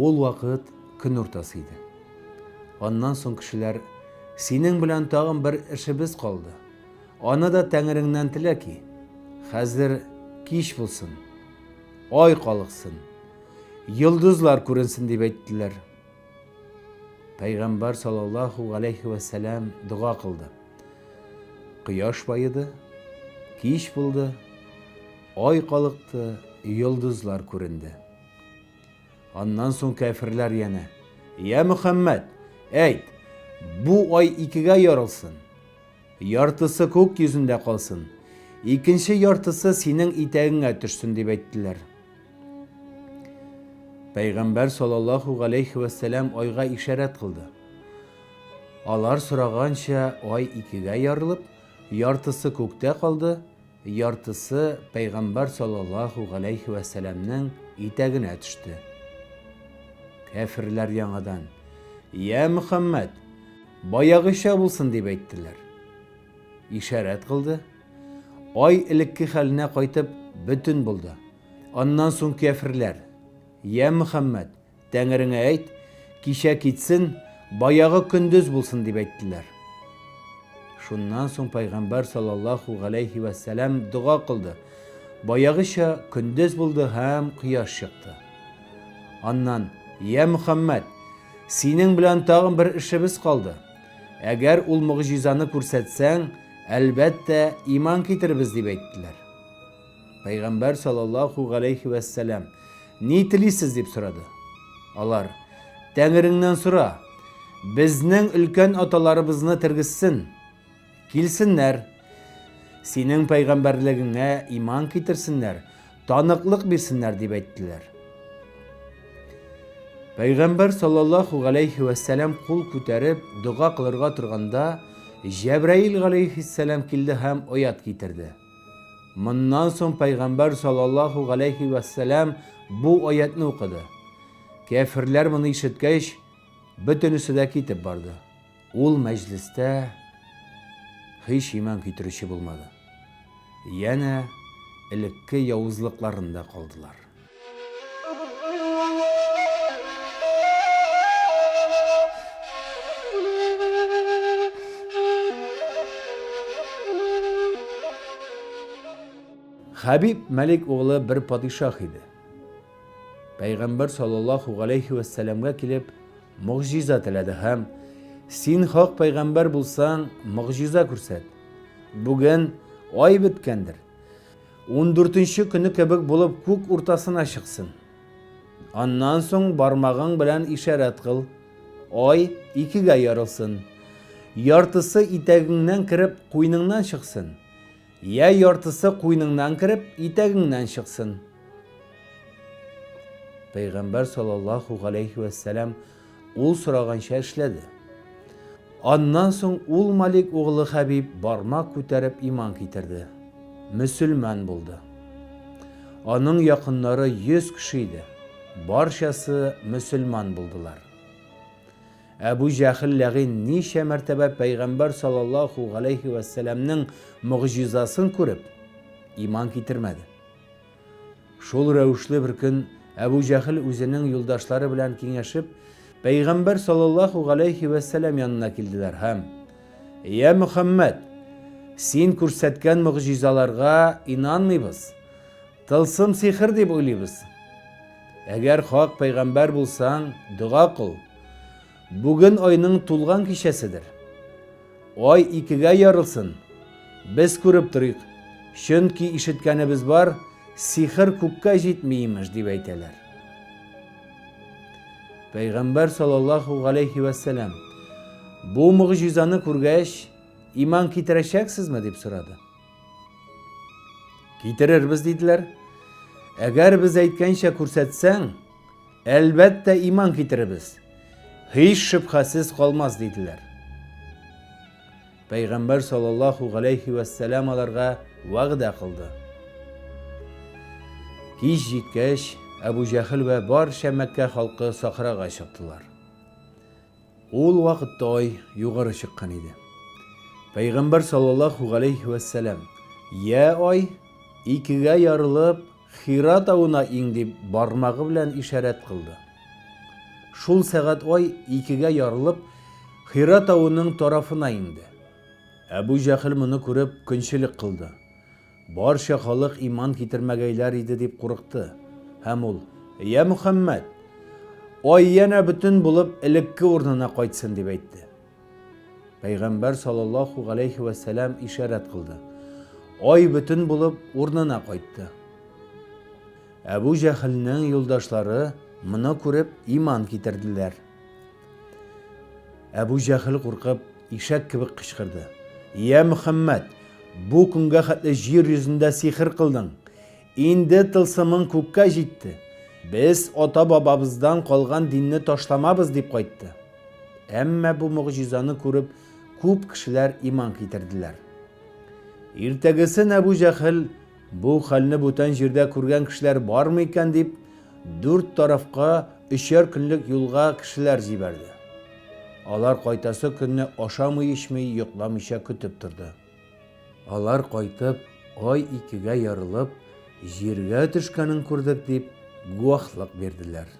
Ул вакыт көн уртасы иде. Аннан соң кешеләр, Синең белән тагын бер эшебез калды. Аны да Тәңреңнән телә ки, хәзер кич булсын, ай калыксын, йолдызлар күренсен, дип әйттеләр. Пәйгамбәр саллаллаһу галәйһи вә сәлам дога кылды. Кояш баеды, кич булды, ай калыкты, йолдызлар күренде. Аннан соң кәферләр янә, Я Мөхәммәд, әйт, бу ай икегә ярылсын. Яртысы күк йөзендә калсын, икенче яртысы синең итәгеңә төшсен, дип әйттеләр. Пәйгамбәр саллаллаһу галәйһи вә сәлам айга ишарәт кылды. Алар сораганча ай икегә ярылып, яртысы күктә калды, яртысы пәйгамбәр саллаллаһу галәйһи вә сәламнең итәгенә төште. Кәферләр яңадан, Я Мөхәммәд, баягыча булсын, дип әйттеләр. Ишарәт кылды. Ай элекке хәленә кайтып, бөтен булды. Аннан соң кяферләр, Йә Мөхәммәд, Тәңреңә әйт, кичә китсен, баягы көндез булсын, дип әйттеләр. Шуннан соң пәйгамбәр саллаллаһу галәйһи вә сәлам дога кылды. Баягыча көндез булды һәм кояш чыкты. Аннан, Йә Мөхәммәд, синең белән тагын бер эшебез калды. Әгәр ул могҗизаны күрсәтсәң, әлбәттә, иман китербез, дип әйттеләр. Пәйгамбәр саллаллаһу галәйһи вәссәлам, Ни телисез? дип сорады. Алар, Тәңреңнән сора, безнең өлкән аталарыбызны тергезсен, килсеннәр, синең пәйгамбәрлегеңә иман китерсеннәр, таныклык бирсеннәр, дип әйттеләр. Пәйгамбәр саллаллаһу галәйһи вәссәлам кул күтәреп дога кылырга торганда, Җәбраил галәйһиссәлам килде һәм аят китерде. Моннан соң пәйгамбәр саллаллаһу галәйһи вәссәлам бу аятны укыды. Кяферләр моны ишеткәч, бөтенесе дә китеп барды. Ул мәҗлестә һич иман китерүче булмады. Янә элекке явызлыкларында калдылар. Хәбиб Мәлик углы бер падишаһ иде. Пәйгамбәр саллаллаһу галәйһи вәссәламгә килеп, могҗиза теләде һәм Син хак пәйгамбәр булсаң, могҗиза күрсәт. Бүген ай беткәндер. Ундүртенче көне кебек булып күк уртасына чыксын. Аннан соң бармагың белән ишарәт кыл. Ай икегә ярылсын. Яртысы итәгеңнән кереп куйныңнан чыксын. Я яртысы куйныңнан кереп итәгеңнән чыксын. Пәйгамбәр саллаллаһу галәйһи вәссәлам ул сораганча эшләде. Аннан соң ул Малик углы Хәбиб бармак күтәреп иман китерде. Мөселман булды. Аның якыннары 100 кеше иде. Барчасы мөселман булдылар. Әбу Җәхел ләгыйн ничә мәртәбә пәйгамбәр саллаллаһу галәйһи вәссәламнең могҗизасын күреп, иман китермәде. Шул рәвешле бер көн Әбу Җәһел үзенең юлдашлары белән киңәшеп, Пәйгамбәр саллаллаһу галәйһи вә сәлам янына килделәр һәм: "Йә Мөхәммәд, син күрсәткән могҗизаларга инанмыйбыз. Тылсым сихер дип уйлыйбыз. Әгәр хак пәйгамбәр булсаң, дога кыл. Бүген айның тулган кичәседер. Ай икегә ярылсын, без күреп торыйк, чөнки ишеткәнебез бар, сихер күккә җитми, имеш, дип әйтәләр. Пәйгамбәр саллаллаһу галәйһи вәссәлам, бу могҗизаны күргәч, иман китерәчәксезме, дип сорады. Китерербез, диделәр. Әгәр без әйткәнчә күрсәтсәң, Әлбәттә, иман китеребез. Һич шөбһәсез калмас, диделәр. Пәйгамбәр саллаллаһу галәйһи вәссәлам аларга вәгъдә кылды. Кич җиткәч, Әбу Җәһел вә барча Мәккә халкы сахрага чыктылар. Ул вакытта ай югары чыккан иде. Пәйгамбәр саллаллаһу галәйһи вәссәлам, "Йә ай, икегә ярылып, Хира тавына иң", дип бармагы белән ишарәт кылды. Шул сәгать ай икегә ярылып, Хира тавының тарафына иңде. Әбү Җәһел моны күреп, көнчелек кылды. Барча халык иман китермәгәйләр иде дип курыкты. Һәм ул, Йә Мөхәммәд! Ай янә бөтен булып элекке урынына кайтсын, дип әйтте. Пәйгамбәр саллаллаһу галәйһи вә сәлам ишарәт кылды. Ай бөтен булып урынына кайтты. Әбү Җәһелнең юлдашлары моны күреп иман китерделәр. Әбү Җәһел куркып, ишәк кебек кычкырды. Йә Мөхәммәд, бу көнгә хәтле җир йөзендә сихер кылдың. Инде тылсымың күккә җитте. Без ата-бабабыздан калган динне ташламабыз, дип кайтты. Әмма бу могҗизаны күреп, күп кешеләр иман китерделәр. Иртәгесен Әбү Җәһел Бу хәлне бүтән җирдә күргән кешеләр бармы икән дип, дүрт тарафка өчәр көнлек юлга кешеләр җибәрде. Алар кайтасы көнне ашамый-эчми, йокламыйча көтеп торды. Алар кайтып, ай икегә ярылып, җиргә төшкәнен күрдек дип, гуаһлык бирделәр.